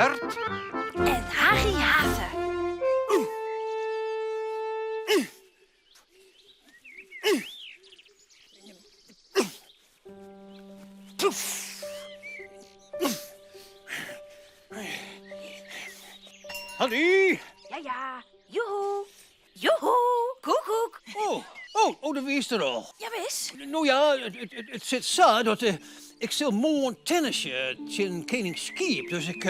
Hert. En Harry Hathe. Harry! Ja, ja. Joehoe. Joehoe. Koekoek. Oh, oh, oh, dêr wiest der al. Jawis. No ja, it sit sa dat ik sil moarn tennisje tsjin kening Skiep. Dus ik,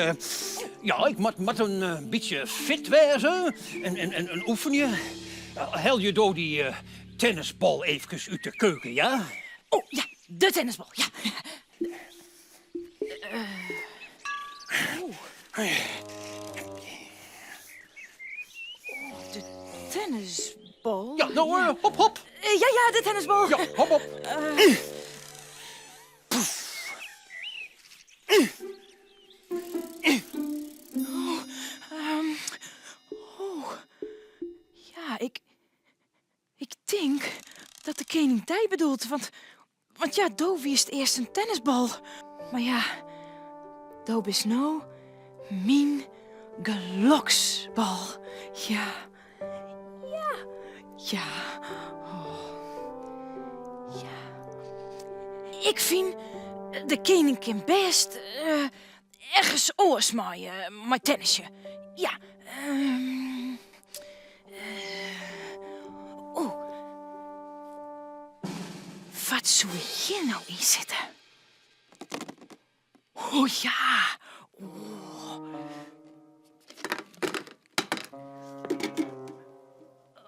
ja, ik moat in bytsje fit wêze en oefenje. Helje do dy tennisbal eefkes út de keuken, ja? Oh, ja, de tennisbal, ja. Oh, de tennisbal? Ja, no, eh, hop, hop. Ja, ja, de tennisbal. Ja, hop, hop. Oh, oh. Ja, ik, Ik tink dat de kening dy bedoelt, want, want ja, do wiest earst in tennisbal. Mar ja, do bist no myn geloksbal. Ja, ja, ja. Oh. Ja. Ik fyn, de kening kin bêst eh, ergens oars mei, eh, mei tennisje. Ja. Ehm, Oeh. Wat soe hjir no yn sitte? O ja. Oh.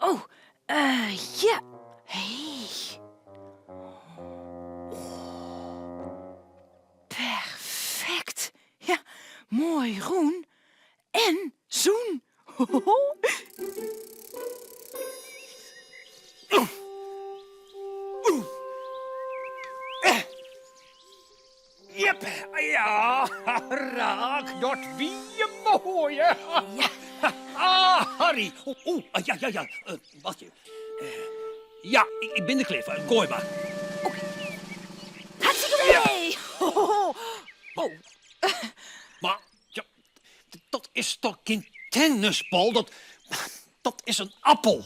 Oh, eh, ja. Hey. Oh. Perfekt. Ja, moai rûn en sûn. Jep, ja, raak, dat wie moai, hè? Ja. Ah, Harry. Oeh, ah, ja, ja, ja. Uh, wacht even. Uh, ja, ik, ik bin der klear foar. Goai mar. Oké. Hartstikke idee! Oh. Mar, ja, dat is toch gjin tennisbal? Dat, dat is in appel.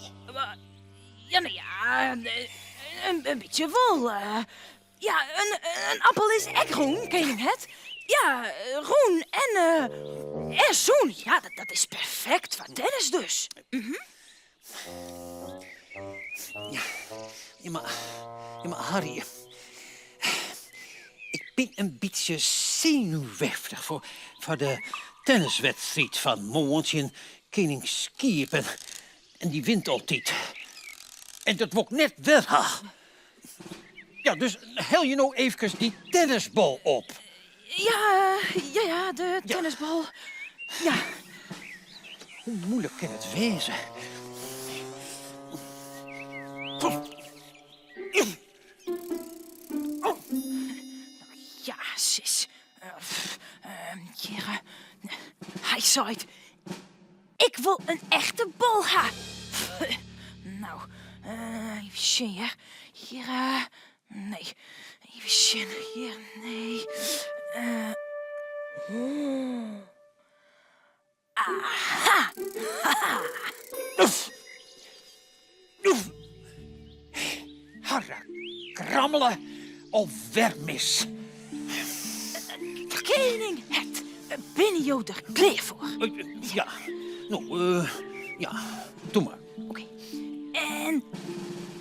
Ja, no ja, in, in bytsje wol. Ja, in, in appel is ek rûn, kening Hert. Ja, rûn en, en sûn. Ja, dat, dat is perfekt foar tennis dus. Ja, ja, mar, ja, mar Harry, ik bin in bytsje senuweftich foar, foar de tenniswedstriid fan moarn tsjin kening Skiep. En, en dy wint altyd. En dat wol ik net wer ha. Ja, dus helje no eefkes dy tennisbal op. Ja, ja, ja, de tennisbal. Ja. Hoe muoilik kin it wêze? Ja, sis. Hjir, hy seit, ik wol in echte bal ha. No, even sjen hear. Hjir, nee. Even sjen, hjir, nee. Oh. Aha! Oef! Oef! Harre krammele, alwer mis. Kening Hert, binne jo der klear foar? Ja, no, ja, doe mar. Oké. En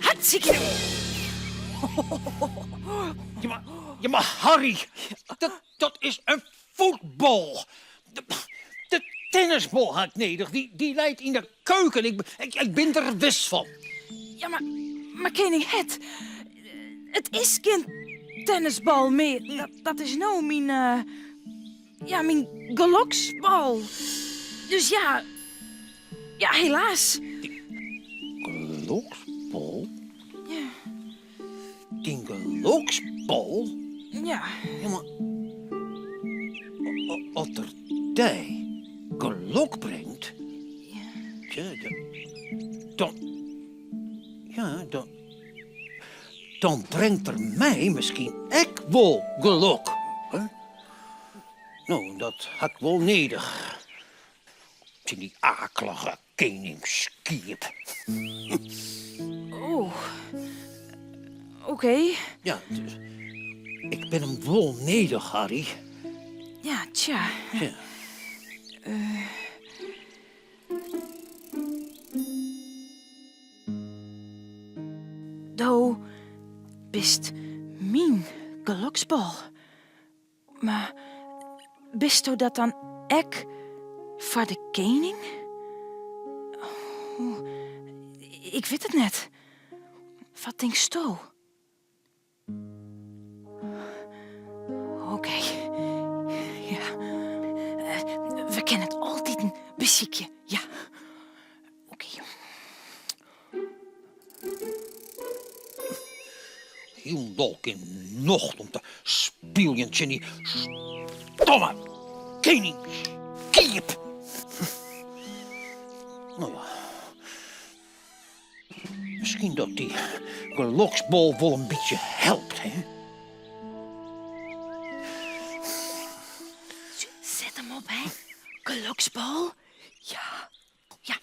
hartstikke idee! Ja, mar, ja, mar Harry, dat, dat is in fuotbal. De, de tennisbal ha ik nedich. Dy, dy leit yn de keuken. Ik, ik, ik bin der wis fan. Ja, mar, mar kening Hert, it is gjin tennisbal mear. Dat, dat is no myn, eh, ja, myn geloksbal. Dus ja, ja, helaas. Geloksbal? Ja. Dyn geloksbal? Ja. Ja, mar as er dy gelok bringt, ja, dan, ja, dan, dan bringt er my miskien ek wol gelok. Hè? No, dat ha ik wol nedich. Tsjin dy aaklige kening Skiep. Oh, oké. Ja, ik bin him wol nedich, Harry. Ja, tsja. Ja. Do bist myn geloksbal. Mar bisto dat dan ek foar de kening? Oh, ik wit it net. Wat tinksto? Oké. Ja. We kinne it altiten besykje. Ja. Oké. Hielendal gjin nocht om te spyljen tsjin dy stomme kening Skiep. No ja, miskien dat dy geloksbal wol in bytsje helpt, hè? Set him op, hè? Geloksbal. Ja. Ja,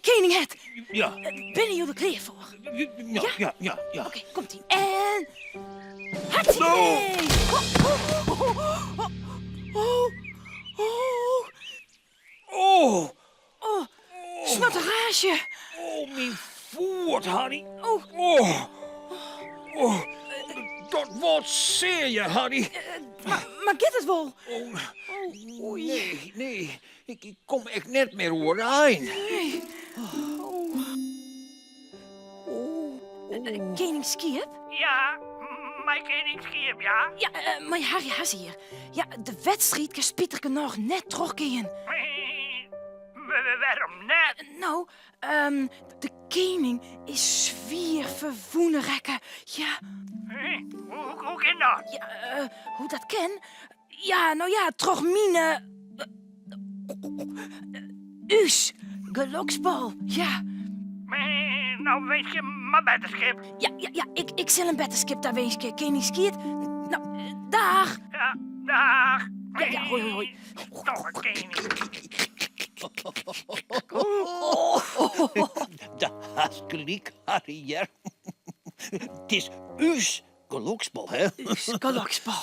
kening Het. Ja. Binne jo der klear foar? Ja, ja, ja, ja. Oké, komt ie. En... Hartstikke idee! Oh, oh, oh, oh, oh. Oh. Oh, snotterage. Oh, myn foet, Harry. Oh. Oh. Oh. Dat docht sear, hear, Harry. Mar giet it wol? Oh, Oh, oei. nee, nee. Ik kom echt net mear oerein. Nee. Oh. Oh. Kening Skiep? Ja, mei kening Skiep, ja. Ja, mei Harry Has hjir. Ja, de wedstriid kin spitich genôch net trochgean. Wêrom net? No, de kening is swier ferwûne rekke. Ja. Hoe kin dat? Ja, hoe dat kin? Ja, no ja, troch myn. Ús geloksbal, ja. No winskje mar betterskip. Ja, ja, ja, ik sil him betterskip tawinskje, kening Skiep. No, daach. Ja, daach. Ja, ja, hoi, hoi, hoi. Stomme kening. Do hast gelyk, Harry, hear. It is ús Geloksbal, hè? Ús geloksbal.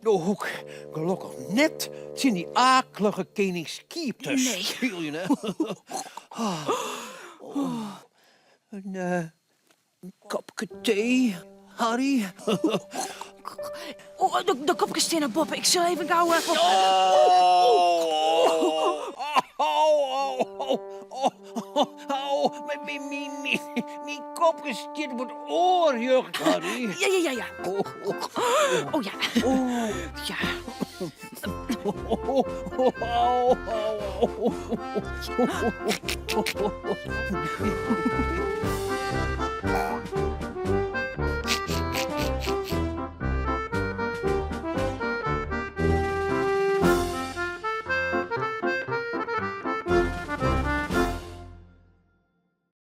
No hoech ik gelokkich net tsjin dy aaklige kening Skiep te Nee. spyljen, hè? Oh. In kopke tee, Harry? Oh, de kopkes steane boppe. Ik sil even gau... Oh! Oh, oh, oh, oh, myn kopke stiet op it oerjocht, Harry. Ja, ja, ja, ja. Oh ja. Ja. Oh, oh, oh, oh.